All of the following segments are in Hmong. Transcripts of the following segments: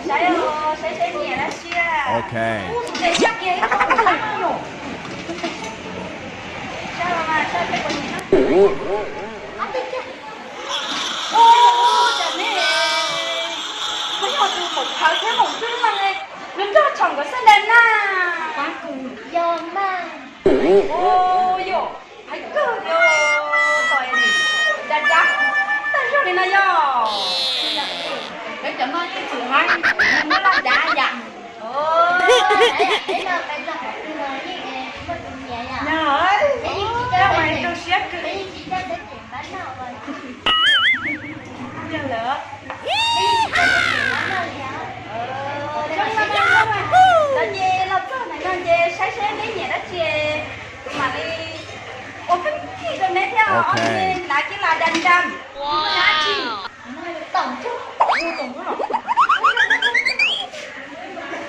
Saib, saib seb nyiam dab tsi. Ok. Tus ntses siab kiag ib qho tus ntses no yom. Saib los mas, saib peb puas nyiam na. Ua, cas neb, koj yog tus maum phawv thiab maum xwb mas, nws nrog tshom nkawd xab ntais na. Yog mas. Ua, yog. Hais kawg li, tau es nim dav dav tag zog li no yog. Peb cov no yeej txwm hais, muab laj dav yam. Yog, yog mas rau siab kawg. Yog lawm. Los ces los txog ntawm no ces saib seb neb nyiam dab tsi, kuv mam li ua kheej kheej rau neb thiab. Ob tug lav kib las dam dam, dab tsi? Tom, tom, tom, tom.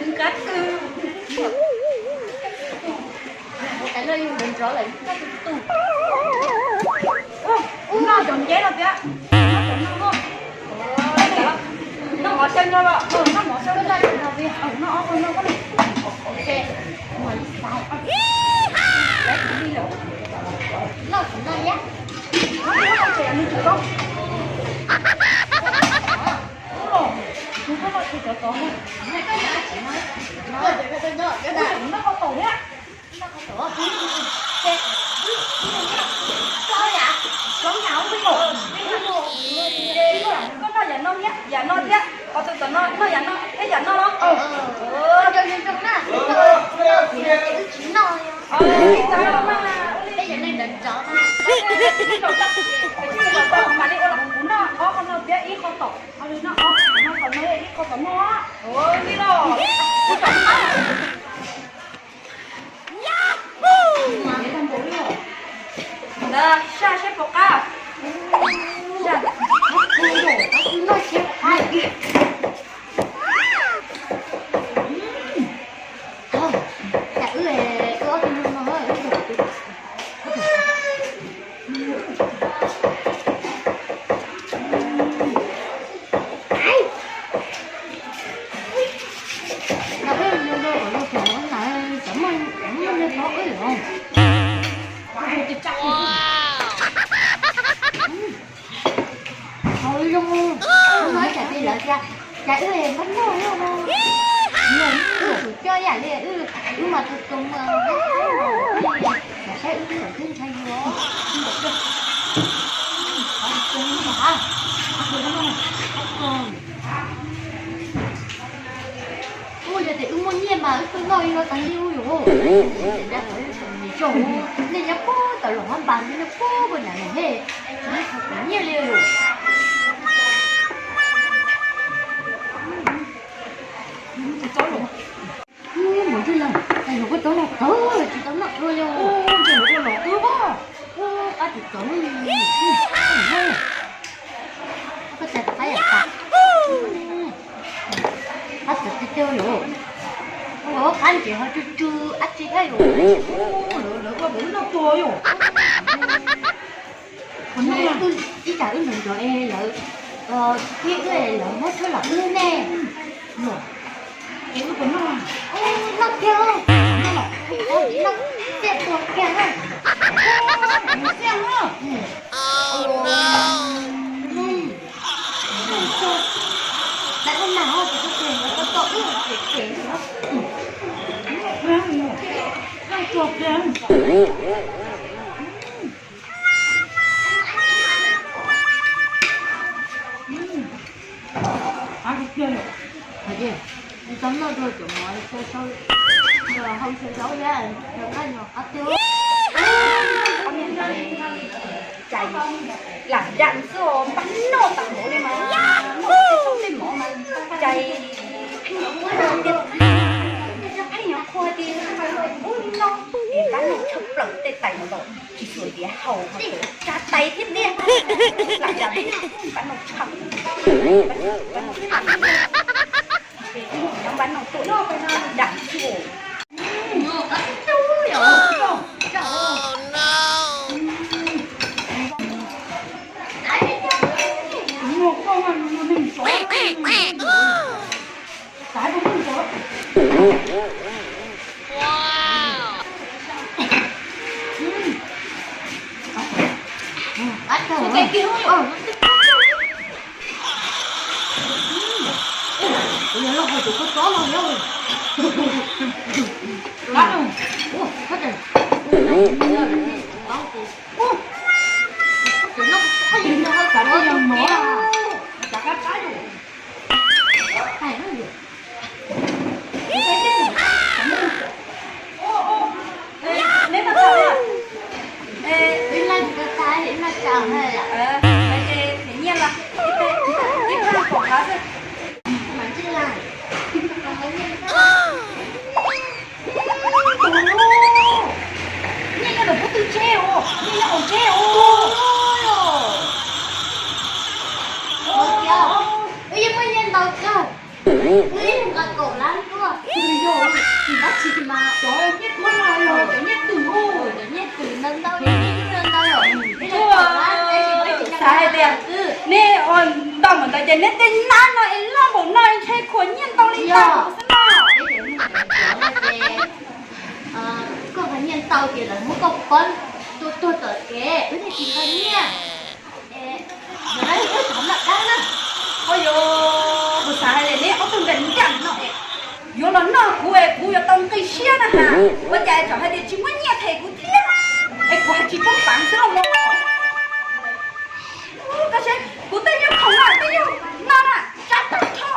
Nqa twg? Ua, noj cov nceb no thiab. Noj cov no, noj mov xyaw no los, noj mov xyaw no, noj ob qho no. Noj, noj, noj. Noj qhov taum thiab. Koj noj yam no thiab, yam no thiab, qhov twg tom no noj yam no thiab yam no los? Mam li ua los kuv noj ob qho no thiab ib qho tom, noj ob qho no, ib qho tom no. Li los. Ntawd saj seb puas qab. Saj, noj seb puas qab. Cas wb, wb ob tug no no. Hauv zoo, no cas ces lawv tias cas wb npaj noj no, wb tsum coj ib yam li wb, wb mas tus tus mas, saib wb tus twb ntshai yus. Ua yog tias wb muaj nyiaj mas wb tuaj noj li no tas li ub yom. Nej nyob puag tom los hab npas, nej nyob puag puag nram no he, nyiaj li yom. Mus twg los, los koj tau los tau, tsis tau noj dua li. Qab tsis tau. Koj tsis tau qab yam tas. Qab txawv tiag tiag yom. Ua qab ntses ho tsw tsw dab tsi thiab yom. Lawv ua lawv noj tua yom. Ib tsam wb mus nrov es lawv, ib wb lawv muab tshawb los wb ne. Ces wb puas noj? Noj kiag, noj tiaj tua kiag na. Lawv ua nas ces koj tias lawv tau tau wb ces ces. Hais tias, tsis tau noj dua cov mov xyaw zaub, hau xyaw zaub thiab, yog qab nyuag qab twg. Lam zam xwb os, npaj noj tas npaum li mas, noj tej tshoob tej mov mas cais pheej nyuam qhuav tias, pheej nyuam qhuav tias ub no, es npaj noj tshaj plaws tej tais no los tsis xyuas tias haus ho tsav tais thiab tiag. Lam zam npaj noj tshaj, npaj noj tshaj, nyob npaj noj tuaj zam xwb os. Nej nyob ntawm pub tw tsheb os, nej nyob hauv tsheb os. Wb yeej muaj nyiaj ntau kawg, wb yeej nqa kaum lab tuaj. Yog, tsis dab tsi mas cov nyiaj tuaj no yog cov nyiaj twm, cov nyiaj twm ntau ntau, ntau ntau. Xav hais tias nej ua ntau npaum ntawd ces neb tej nab no es loj npaum no ntshe khuam nyiaj ntau li ntau xwb na. Koj nqa nyiaj ntau ces lawv muab koj pov tuag tom kev, wb thiaj tsis nqa nyiaj. Ua yog, kuv xav hais tias neb ob tug nram nram no yuav los noj kuv es kuv yuav tau nqi siab na has. Ua cas tsam hais tias tsis muaj nyiaj them kuv thiab, es kuv hais tsis poob peev xwb los mas. Koj saib kuv tej nyuag khoom na, tej nyuag no na, tsab tag nrho,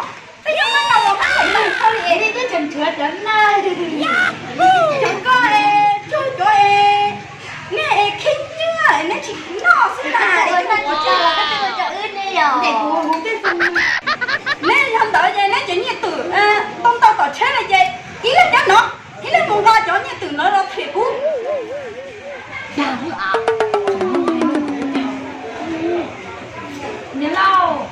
tej nyuag no los mas khoom tag nrho li. Cov koj es tsuag cov es nej es khib nyiab es neb tsis noj xwb na. Neb yog ntawd ces neb cov nyiaj twm ntau ntau tom tsheb no ces ib leeg cov no, ib leeg mus nqa cov nyiaj twm no los them kuv. Niam laus,